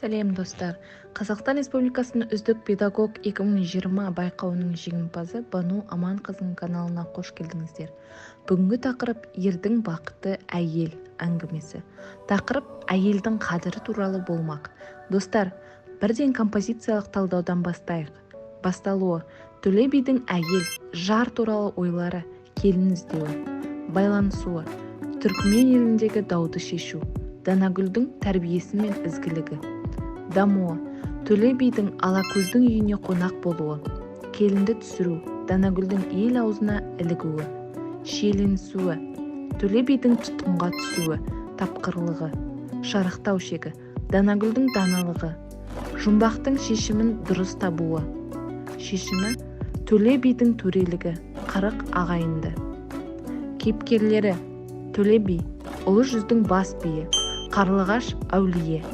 Сәлем, достар! Қазақстан Республикасының «Үздік педагог 2020» байқауының жеңімпазы Бану Аманқызының каналына қош келдіңіздер! Бүгінгі тақырып: «Ердің бақыты – әйел» әңгімесі. Тақырып әйелдің қадірі туралы болмақ. Достар, бірден композициялық талдаудан бастайық. Басталуы: Төле бидің әйел, жар туралы ойлары, келін іздеуі. Байланысуы: түркімен еліндегі дауды шешу, Данагүлдің тәрбиесі мен ізгілігі. Дамуы: Төле бидің Алакөздің үйіне қонақ болуы, келінді түсіру, Данагүлдің ел аузына ілігуі. Шиеленісуі: Төле бидің тұтқынға түсуі, тапқырлығы. Шарықтау шегі: Данагүлдің даналығы, жұмбақтың шешімін дұрыс табуы. Шешімі: Төле бидің төрелігі, 40 ағайынды. Кейіпкерлері: Төле би – Ұлы жүздің бас биі, Қарлығаш – әулие.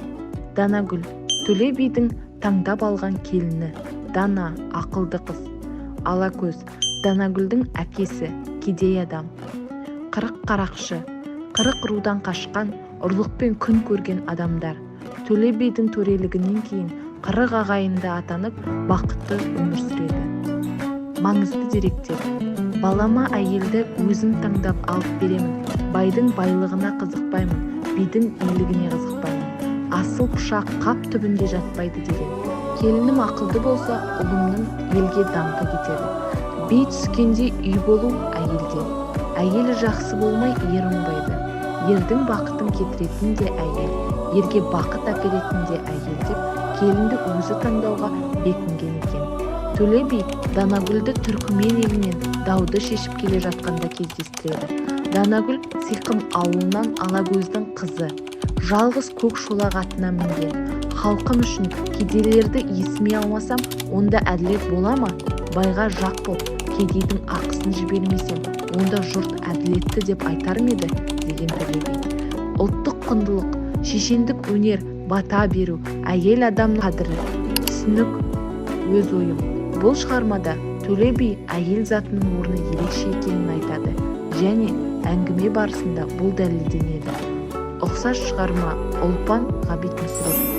Данагүл – Төле бидің таңдап алған келіні, дана, ақылды қыз. Алакөз – Данагүлдің әкесі, кедей адам. 40 қарақшы – 40 рудан қашқан, ұрлықпен күн көрген адамдар. Төле бидің төрелігінен кейін 40 ағайынды атанып, бақытты өмір сүреді. Маңызды деректер: «Балама әйелді өзім таңдап алып беремін. Байдың байлығына қызықпаймын, бидің билігіне қызықпаймын. Асыл пышақ қап түбінде жатпайды», – деген. «Келінім ақылды болса, ұлымның елге даңқы кетеді». Би түскендей үй болу әйелден. Әйелі жақсы болмай, ер оңбайды. Ердің бақытын кетіретін де әйел, ерге бақыт әперетін де әйел деп, келінді өзі таңдауға бекінген екен. Төле би Данагүлді түркімен елінен дауды шешіп келе жатқанда кездестіреді. Данагүл – Сиқым ауылынан Алагөздің қызы, жалғыз көк шолақ атына мінген. «Халқым үшін кедейлерді есіме алмасам, онда әділет бола ма? Байға жақ боп, кедейдің ақысын жібермесем, онда жұрт әділетті деп айтар ма еді?» – деген Төле би. Ұлттық құндылық: шешендік өнер, бата беру, әйел адамның қадірі. Түсінік, өз ойым: бұл шығармада Төле би әйел затының орны ерекше екенін айтады және әңгіме барысында бұл дәлелденеді. Ұқсас шығарма: Ұлпан, Ғабит Мүсірепов.